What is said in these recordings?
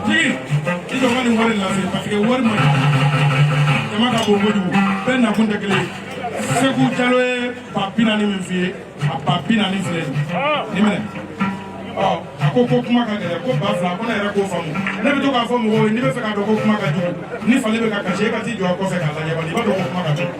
Jigi, i jɔ n ka nin wari lase parce que wari man ɲi. Jama ka bon kojugu, bɛɛ nakun tɛ kelen ye. Segu Jalo ye 40 000 min f'i ye, a 40 000 filɛ nin ye. Nin minɛ. Ɔ, a ko ko kuma ka gɛlɛn, ko 2000, ko ne yɛrɛ k'o faamu. Ne bɛ to k'a fɔ mɔgɔw ye, n'i bɛ fɛ k'a dɔn ko kuma ka jugu, ni fali bɛ ka kasi, e ka t'i jɔ a kɔfɛ k'a lajɛ bani, i b'a dɔn ko kuma ka jugu.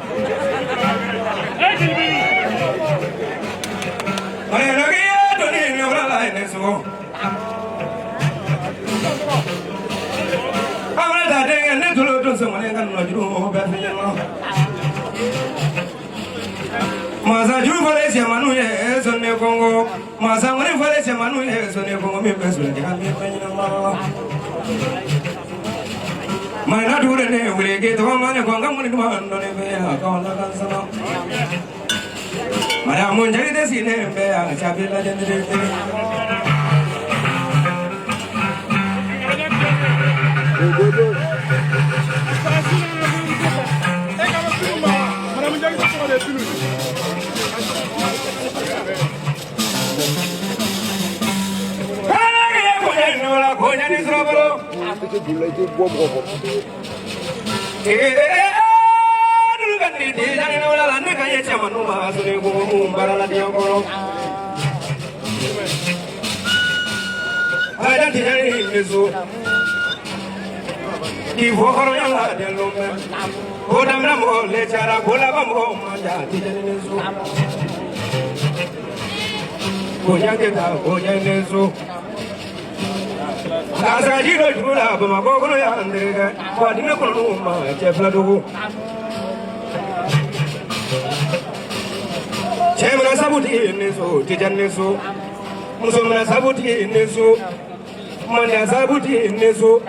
Masa juru fɔlen sɛmanu ye sonne Kongo, masa ŋɔni fɔlen sɛmanu ye sonne Kongo min bɛ sɔrɔ jaka min bɛ ɲɛnama. Marina dugu ne wele ke tɔgɔ ma ne ko n ka ŋɔni duman dɔ ne bɛ yan ka wala kan sama. Mariamu jari tɛ si ne bɛ yan cabi lajɛ ne de. E ka bɔ ma, Madame Jagi tɔgɔ de ye Tulu ye. Kasaji dɔ juru la Bamakɔ kɔnɔ yan terikɛ wa diinɛ kɔnɔ ma cɛ fila dugu. Cɛ mana sabu tigi ni so tija ni so, muso mana sabu tigi ni so, manda sabu tigi ni so.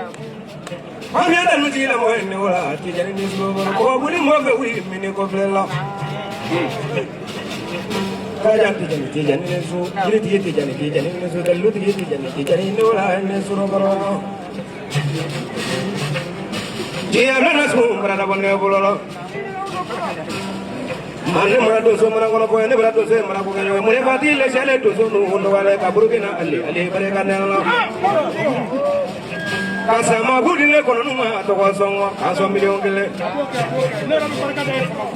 An bɛ danu tigi la mɔgɔ ni wala tija ni so mɔgɔ wuli mɔgɔ fɛ wuli mini kɔfɛ la. Kaja tija ni tija ni so, yiri tigi tija ni tija ni so, dalu tigi tija ni tija ni wala ni so kɔrɔ. Diya nana sun bara bɔ ne bolo la. Mane mara donso mara kɔnɔ ko ne bara donso mara ko kɛ mun ne fati le sɛlɛ donso nu dɔgɔyara ka Burukina ale ale barika ne la. Ka sama gudi ne kɔnɔ nu ma tɔgɔ sɔngɔ k'a sɔn 1 miliyɔn. Ne yɛrɛ bɛ barika da ye fɔlɔ.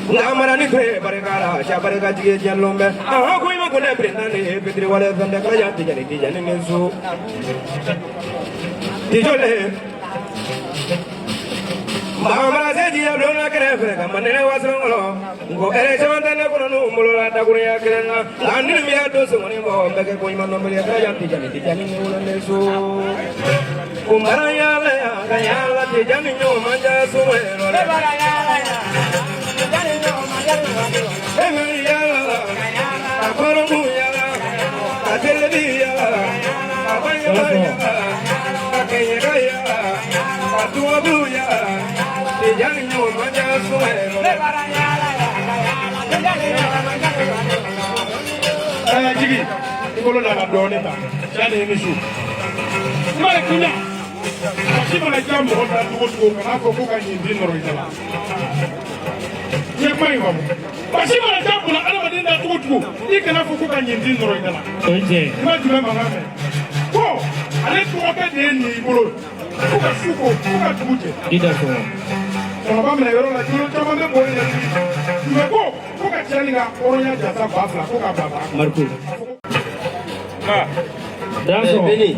Nka mara ni to ye barika la cɛ barika jigi jɛlɔn bɛ. Ahɔn ko i ma ko ne président de ye fitiri wale fɛn tɛ kala tija ni tija ni ne so. Tijole. Mamara se jiya bulon na kɛrɛfɛ ka manene wasolon kɔnɔ. Nko ɛrɛ caman tɛ ne kɔnɔ n'u bolo la dakurunya kelen na. Nka ni min y'a don sɔngɔni bɔ n bɛ kɛ ko ɲuman dɔnbali ye kala tija ni tija ni ne wolo ne so. Ko mara yaala ya ka yaala tija ni ɲɔgɔn man ja so yɛrɛ dɛ. E bɛ yaala ka kɔrɔmu yaala ka telebi yaala ka bangebaa yaala ka kɛɲɛka yaala ka tubabu yaala tija ni ɲɔgɔn man ja so yɛrɛ dɛ. Ɛɛ Jigi, i bolo da la dɔɔnin tan. Tiɲɛ de ye ni su. I b'a ye kunya. Kasi mana diya mɔgɔ la cogo o cogo, kan'a fɔ ko ka ɲin den nɔrɔ i da la. I ye kuma in faamu. Basi mana diya kunna adamaden da cogo cogo, i kana fɔ ko ka ɲintin nɔrɔ i da la. O ye tiɲɛ ye. I ma jumɛn mankan mɛn ko ale dɔgɔkɛ de ye nin y'i bolo, ko ka su ko, ko ka dugu jɛ. I da sɔgɔ. Cɛkɔrɔba minɛ yɔrɔ la, jolo caman bɛ bɔ yen mɛ ko ko ka cɛ nin ka hɔrɔnya jasa 2000 ko ka bila bara. Mariku. Dan sɔgɔ. Beni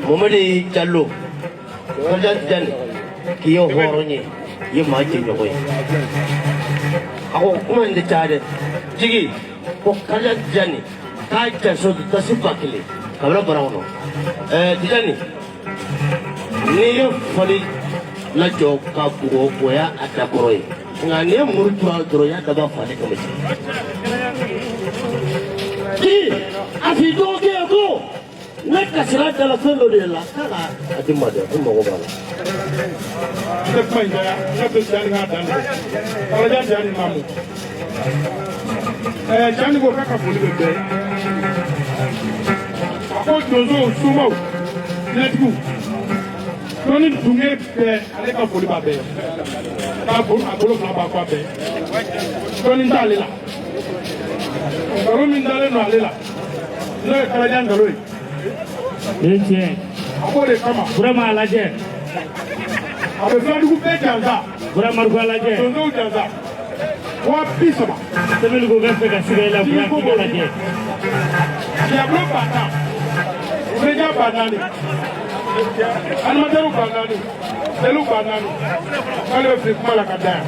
Momadi Diallo, Kalajan Tijani k'i ye hɔrɔn ye, i ye maa jɛɲɔgɔn ye. A ko kuma in tɛ caya dɛ, jigi ko Kalajan Tijani k'a janso dasi 1000 ka bila bara kɔnɔ. Tijani, n'i ye fali lajɔ ka bugɔ, o y'a dakɔrɔ ye, nka n'i ye muru turu a la dɔrɔn, i y'a dabɔ a fali kama. Jigi a f'i dɔgɔkɛ ye ko ne kasira dala fɛn dɔ de la, k'a ka a di ma dɛ, n mago b'a la. N tɛ kuma in caya, n ka to Tijani k'a dan tigɛ. Kalajan Tijani Mamu. Tijani ko k'a ka foli bɛ bɛɛ ye. A ko donsow, somaw, jinɛtigiw, dɔnni dunge bɛɛ, ale ka foli b'a bɛɛ ye. K'a bolo a bolo fila b'a kɔ a bɛɛ. Dɔnni t'ale la. Nkalon min dalen don ale la, n'o ye Kalajan nkalon ye. O ye tiɲɛ ye. A b'o de kama. Burama a lajɛ. A bɛ filadugu bɛɛ jansa. Bura Mariku a lajɛ. Donsow jansa. 30,000. Sɛbɛnni ko k'a fɛ ka siga i la, Bura k'i k'a lajɛ. Diablo 10,000, Média 4000, animateur 4000, jeliw 4000. K'ale bɛ fili kuma la ka da yan.